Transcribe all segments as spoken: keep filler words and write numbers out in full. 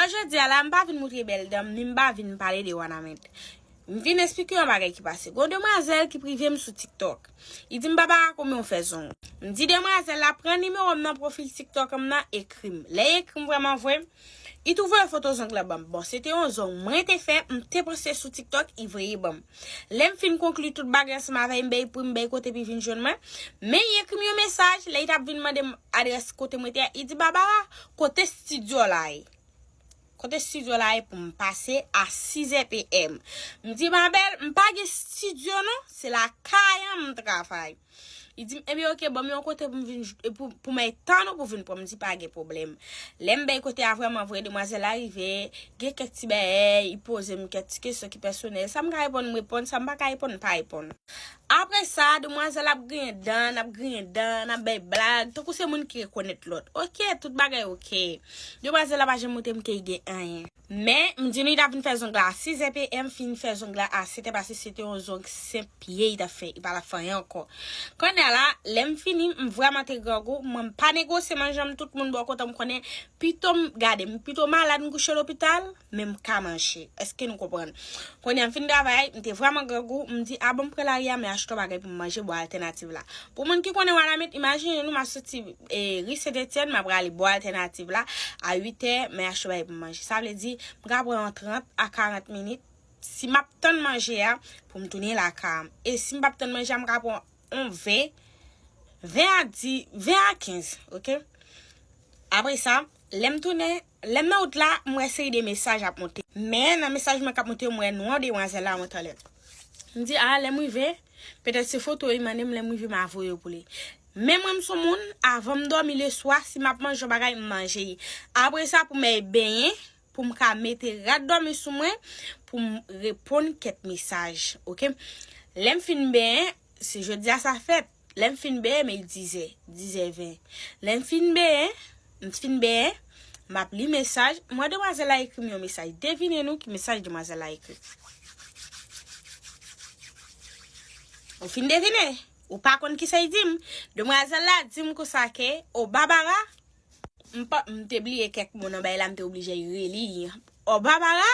Jodi a la, m pa vin moutre bèl dan m, ni m pa vin pale de wanament. M vin esplike yon bagay ki pase. Gon demwazèl ki prive m sou TikTok. Li di m, "Babara, kòman w fè zong?" M di demwazèl la, "Pran nimewo m nan pwofil TikTok m nan, ekri m." Lè l ekri m vrèman vre, li tou voye foto zong la ban m. Bon, se te yon zong mwen te fè, m te poste sou TikTok, li voye ban m. Lè m fin konkli tout bagay ansanm avè l, m bay pri, m bay kote pou l vin jwenn mwen. Men li ekri m yon mesaj, lè li t ap vin mande m adrès kote mwen te a, li di, "Babara, kote estidyo la ye?" Kote estidyo la ye pou m pase a sizè PM? M di, "Ma belle, m pa gen estidyo non, se lakay an m travay." Li di m, "Ebyen, oke, ban m yon kote pou m vin, pou, pou m tann ou pou vin pran m." M di, "Pa gen pwoblèm." Lè m bay kote a vrèman vre, demwazèl la rive, gen kèk ti bagay, li poze m kèk ti kesyon ki pèsonèl. Sa m ka reponn, m reponn, sa m pa ka reponn, m pa reponn. Apre sa, demwazèl ap griyen dan, n ap griyen dan, n ap bay blag, tankou se moun ki rekonèt lòt. Oke, tout bagay oke. Demwazèl la pa janm montre m ke li gen anyen. Men, m di nou, li t ap vin fè zong la a sizè PM, fin fè zong la a setè, paske se te yon zong senp pye li t ap fè, li pa t ap fè anyen ankò. Kounye a la, lè m fini, m vrèman te grangou, mwen m pa negosye manje m, tout moun bò kote m konnen, pito m, gade, m pito malad, m kouche lopital, men m ka manje. Èske nou konprann? Kounye a m fin travay, m te vrèman grangou, m di, "A bon, m pran lari a, men achte yon bagay pou m manje, bò altènativ la." Pou moun ki konnen Wanament, imajine nou, m ap soti, e, ri Sentetièn, m ap prale bò altènativ la, a uit è, men achte yon bagay pou m manje. Sa vle di, m ka pran yon trant a karant minit, si m ap tann manje a, pou m tounen lakay m. E si m p ap tann manje a, m ka pran yon ven, ven a dis, ven a kenz, oke? Apre sa, lè m tounen, lè m nan wout la, m wè seri de mesaj ap monte. Men nan mesaj mwen k ap monte yo, m wè non demwazèl la mwen talè. M di, "A, lè m rive, petèt se foto yo li mande m, lè m rive, m a voye yo pou li." Men mwen, m se yon moun, avan m dòmi leswa, si m ap manje yon bagay, m manje li. Apre sa, pou m al benyen, pou m ka mete rad dòmi sou mwen, pou m reponn kèk mesaj, oke? Lè m fin benyen, se jodi a sa fèt. Lè m fin benyen, men dizè, dizè ven. Lè m fin benyen, m fin benyen, m ap li mesaj. M wè demwazèl la ekri m yon mesaj. Devine non ki mesaj demwazèl la ekri. Ou fin devine. Ou pa konn kisa l di m. Demwazèl la di m konsa ke, "O Babara," m pa, m te bliye kèk mo nan bay la, m te oblije reli. "O Babara,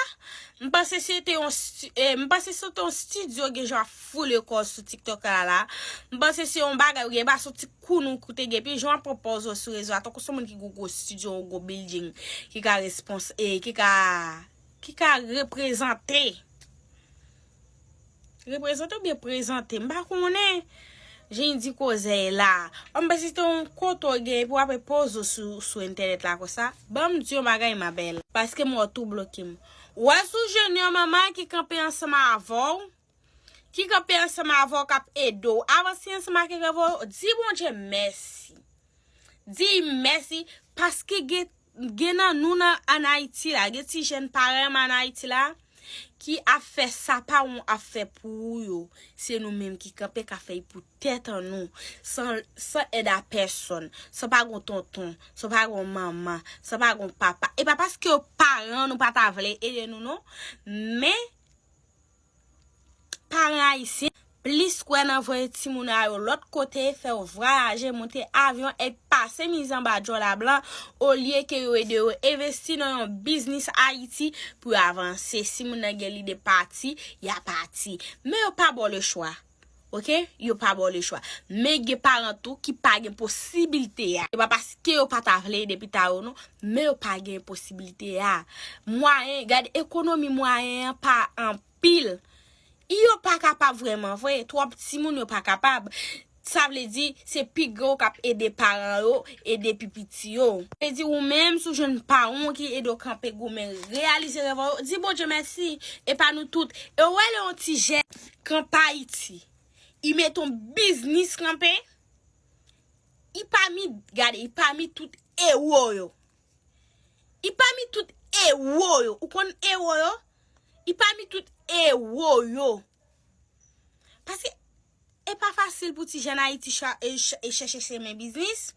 m panse se te yon sti-, eh, m panse se te yon estidyo gen jan ap foule kò sou TikTok la la. M panse se yon bagay ou gen, pa se yon ti kounou ki te gen, epi jan w ap pran pòz ou sou rezo a, tankou se yon moun ki gen yon gwo estidyo, yon gwo building, ki ka respons-, eh, ki ka, ki ka reprezante." Reprezante oubyen prezante, m pa konnen. Jan di koze la. An, m panse se te yon kote w gen pou w ap poze w sou, sou entènèt la konsa. Ban m di yon bagay, ma belle. Paske m wè w tou bloke m. W wè sou jèn yon manman ki kanpe ansanm avè w, ki kanpe ansanm avè w, k ap ede w avanse ansanm ak rèv ou, di Bondye mèsi. Di mèsi, paske gen, gen nan nou nan, ann Ayiti la, gen ti jèn paran m ann Ayiti la, ki ap fè sa paran w ap fè pou ou yo. Se nou menm ki kanpe k ap fè l pou tèt an nou, san, san èd a pèsòn, san pa gon tonton, san pa gon manman, san pa gon papa. E pa paske yo paran nou pa ta vle ede nou non, men paran ayisyen plis kwè nan voye timoun a yo lòt kote, fè yo vwayaje, monte avyon, e pase mizè anba djòl a blan, olye ke yo ede yo envesti nan yon biznis Ayiti pou yo avanse. Si moun nan gen lide pati, y a pati. Men yo pa ba w lechwa. Oke? Yo pa ba w lechwa. Men gen paran tou ki pa gen posiblite a. E pa paske yo pa ta vle ede pita yo non, men yo pa gen posiblite a. Mwayen, gade ekonomi mwayen an pa anpil. Yo pa kapab vrèman vre, twòp timoun yo pa kapab. Sa vle di, se pi gran w k ap ede paran yo, ede pi piti yo. Vle di, ou menm, si w jwenn paran w ki ede w kanpe goumen, reyalize rèv ou yo, di Bondye mèsi, e pa nou tout. E w wè lè yon ti jèn kanpe Ayiti, li mete yon biznis kanpe, li pami, gade, li pami tout ewo yo. Li pami tout ewo yo. Ou konn ewo yo? Li pami tout ewo yo. Paske e pa fasil pou ti jèn Ayiti cha-, e ch-, e chèche chemen biznis.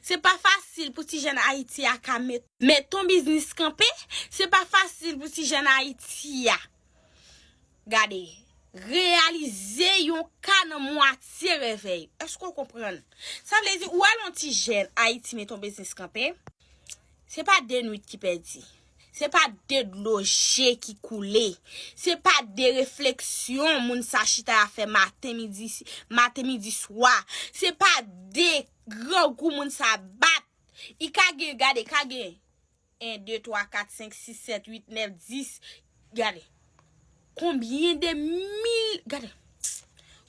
Se pa fasil pou ti jèn Ayiti a ka met, met yon biznis kanpe. Se pa fasil pou ti jèn Ayiti a, gade, reyalize yon ka nan mwatye rèv li. Èske w konprann? Sa vle di, ou wè yon ti jèn Ayiti met yon biznis kanpe, se pa de nwit ki pèdi. Se pa de dlo je ki koule. Se pa de refleksyon moun sa chita a fè maten, midi, maten, midi, swa. Se pa de grangou moun sa bat. I ka gen, gade, ka gen en, de, twa, kat, senk, sis, sèt, uit, nèf, dis. Gade. Konbyen de mil, gade.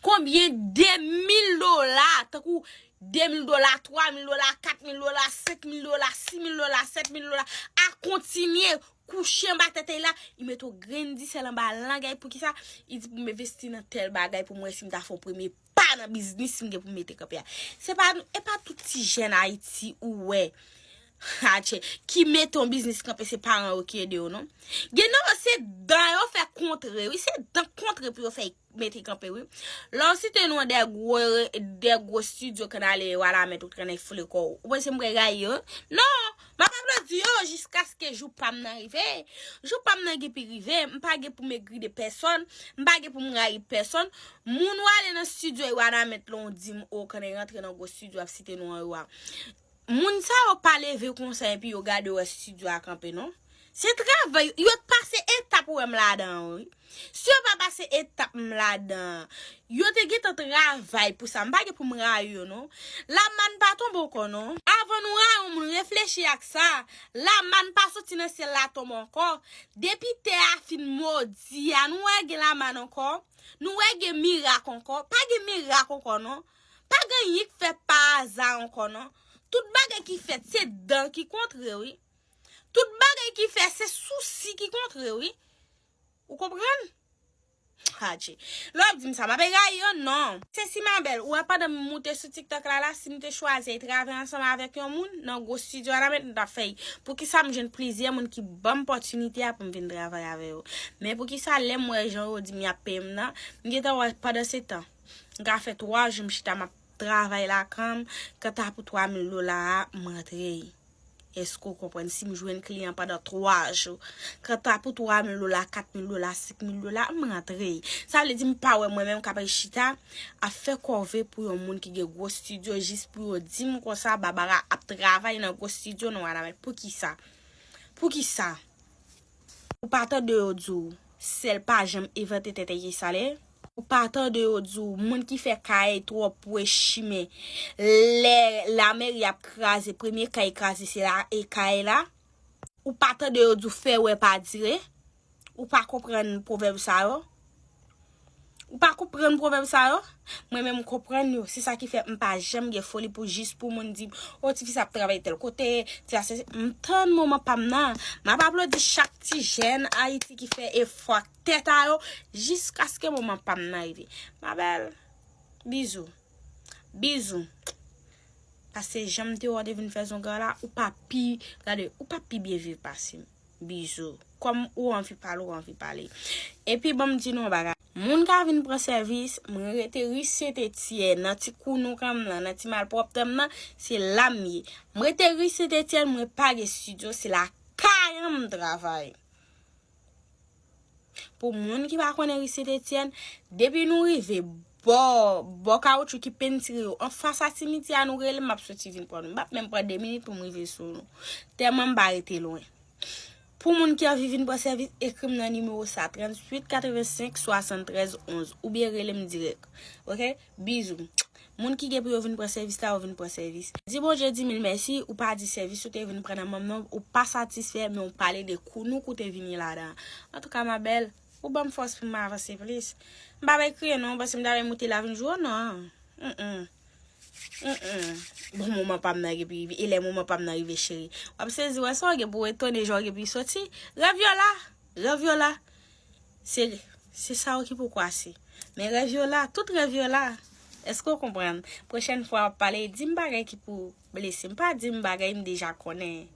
Konbyen de mil dola, tankou de mil dola, twa mil dola, kat mil dola, senk mil dola, sis mil dola, sèt mil dola, a kontinye kouche anba tèt li la, li mete yon grenn disèl anba lang li, poukisa? Li di pou m envesti nan tèl bagay, pou m wè si m ta fè yon premye pa nan biznis, si m gen pou m mete kanpe a. Se pa, e pa tout ti jèn Ayiti ou wè, atchè, ki mete yon biznis kanpe, se paran yo ki ede yo, non. Gen nan yo, se dan yo fè kontre, wi, se dan kontre pou yo fè mete kanpe, wi. Lè w site non de gwo, de gwo estidyo k annale Wanament, ou trennen foule kò w. Ou panse m prè rayi yo? Non! M ap aplodi yo jiskaske jou pa m nan rive. Jou pa m nan gen pi rive. M pa gen pou m egri de pèsòn. M pa gen pou m rayi pèsòn. Moun w ale nan estidyo Wanament la, w di m, o, kanè rantre nan gwo estidyo ap site non an yo a. Moun sa yo pa leve konsa epi yo gade wè estidyo a kanpe, non. Se travay, yo t pase etap ou wè m ladan an, wi. Si yo pa pase etap m ladan an, yo te gentan travay pou sa. M pa gen pou m rayi yo, non. Lamàn pa tonbe ankò, non. Avan nou rayi yon moun, reflechi ak sa. Lamàn pa soti nan syèl la tonbe ankò. Depi tè a fin modi a, nou wè gen lamàn ankò. Nou wè gen mirak ankò. Pa gen mirak ankò, non. Pa gen anyen k fèt pa aza ankò, non. Tout bagay ki fèt, se dan ki kontre, wi. Tout bagay ki fèt, se sousi ki kontre, wi. Ou konprann? Adje. Lè w ap di m sa, m ap rayi yo, non. Se si, ma belle, ou wè pandan m moute sou TikTok la, la, si m te chwazi travay ansanm avèk yon moun nan gwo estidyo a la, m t ap fè l. Poukisa m jwenn plizyè moun ki ban m opòtinite a pou m vin travay avè yo? Men poukisa lè m wè jan yo di m y ap peye m nan, m gentan wè pandan se tan, m ka fè twa jou m chita m ap travay lakay m, kanta pou twa mil dola a, m rantre. Èske w konprann? Si m jwenn kliyan pandan twa jou, kanta pou twa mil dola, kat mil dola, senk mil dola, m rantre. Sa vle di m pa wè mwen menm k ap chita ap fè kòve pou yon moun ki gen gwo estidyo jis pou yo di m konsa Barbara ap travay nan gwo estidyo nan Wanament. Poukisa? Poukisa? Ou pa tande yo di w sèl pa janm envante tèt li salè? Ou pa tande yo di w moun ki fè kay twò pwè chimen, lè lamèri ap kraze, premye kay kraze se la, e kay la? Ou pa tande yo di w fè wè pa dire? Ou pa konprann pwovèb sa yo? Ou pa konprann pwovèb sa yo? Mwen menm m konprann yo. Se sa ki fè m pa janm gen foli pou jis pou moun di m, o, tifi sa ap travay tèl kote, ti a se, m tann moman pa m nan. M ap aplodi chak ti jèn Ayiti ki fè efò ak tèt a yo jiskaske moman pa m nan rive. Ma belle, bizou. Bizou. Paske jan m te wè w te vin fè zonga la, ou pa pi, gade, ou pa pi byen viv pase m. Bizou. Kòm ou anvi pale, ou anvi pale. Epi ban m di nou yon bagay. Moun ka vin pran sèvis, mwen rete ri Sent Etyèn, nan ti kounou kan m nan, nan ti malpwòpte m nan, se la m ye. Mwen rete ri Sent Etyèn, mwen pa gen estidyo, se lakay an m travay. Pou moun ki pa konnen ri Sent Etyèn, depi nou rive bò, bò kawoutchou ki pentire yo, anfas a simityè a, nou rele m, m ap soti vin pran nou. M p ap menm pran de minit pou m rive sou nou. Tèlman m pa rete lwen. Pou moun ki anvi vin pran sèvis, ekri m nan nimewo sa, tranntuit katrevensenk swasanntrèz onz, oubyen rele m dirèk. Oke? Bizou. Moun ki gen pou yo vin pran sèvis la, yo vin pran sèvis. Di Bondye di mil mèsi, ou pa di sèvis ou te vin pran nan men m nan, ou pa satisfè, men ou pale de kounou k ou te vini ladan. Antouka, ma belle, ou ban m fòs pou m avanse plis. M pa bay kriye non, paske m ta bay moute la vin jwe w non. Mm, mm. Mm, mm. Bon, moman pa m nan gen pou rive. E lè moman pa m nan rive, cheri? W ap sezi wè sa w gen pou w etone jan w gen pou w soti. Rèv yo la. Rèv yo la. Se, se sa yo ki poko ase. Men rèv yo la. Tout rèv yo la. Èske w konprann? Pwochèn fwa w ap pale, di m bagay ki pou blese m. Pa di m bagay m deja konnen.